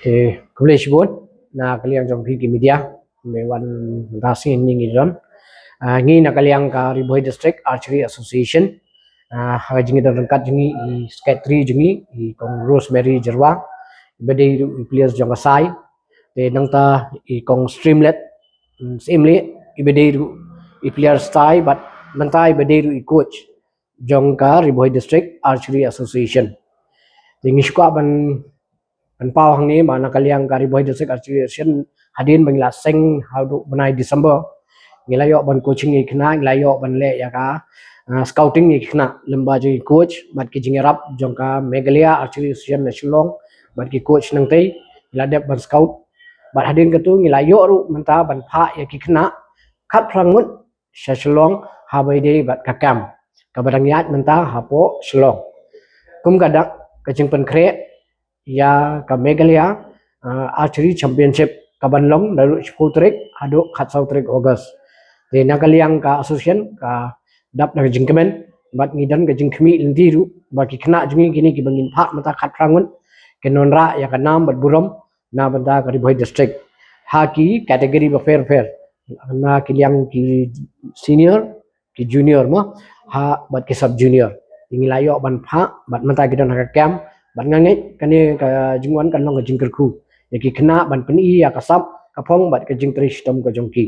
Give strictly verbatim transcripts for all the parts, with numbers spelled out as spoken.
Te khublei shibun na ka liang jong phi ki media, me wan da sien ni ngi don. Ah, ngi na ka liang ka Ri Bhoi District Archery Association. Ah, ha ka jingdon ryngkat jong ngi i secretary jong ngi i Kong Rosemary Jyrwa. Ba dei ruh i players jong ka sai. Te nangta i Kong Streamlet, mm, Siem Leh, i ba dei ruh i player sai, bad mynta i ba dei ruh i coach jong ka Ri Bhoi District Archery Association. Te ngi shu kwah ban, ban paw hangne ba na ka liang ka Ri Bhoi District Archery Association hadien ba ngi la seng haduh bnai December, ngi la ïoh ban coaching ïa ki khynnah, ngi la ïoh ban leh ïa ka, ah, scouting ïa ki khynnah lyngba jong ki coach bad ki jingïarap jong ka Meghalaya Archery Association na Shillong bad ki coach nangtei, ngi la dep ban scout. Bad hadien katu ngi la ïoh ruh mynta ban phah ïa ki khynnah khatphra ngut sha Shillong ha ba ïadei bad ka camp kaba dang ïaid mynta hapoh Shillong. Kum ka dak ka jingpynkhreh ïa ka Meghalaya, ah, Archery Championship kaban long naduh shiphew tarik haduh khatsaw tarik August. Te na ka liang ka association ka dap da ka jingkmen bad ngi don ka jingkhmih lynti ruh ba ki khynnah jong ngi kine kiba ngin phah mynta khatphra ngut kin wanrah ïa ka nam bad burom na bynta ka Ri Bhoi District ha ki category bapher bapher, na ki liang ki senior, ki junior mo, ha bad ki sub junior. Te ngi la ïoh ban phah bad mynta ki don ha ka camp bad nga ngeit kane ka jingwan kan long ka jingkyrkhu ïa ki khynnah ban pyni ïa ka sap ka phong bad ka jingtrei shitom ka jong ki.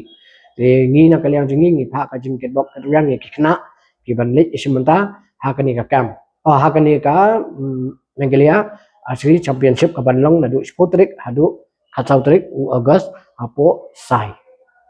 Te ngi na ka liang jong ngi ngi phah ka jingkitbok kitrwiang ïa ki khynnah kiban leit shim bynta ha kane ka camp, oh, ha kane ka, mm, Meghalaya Archery Championship kaban long naduh shiphew tarik haduh khatsaw tarik u August hapoh Sai.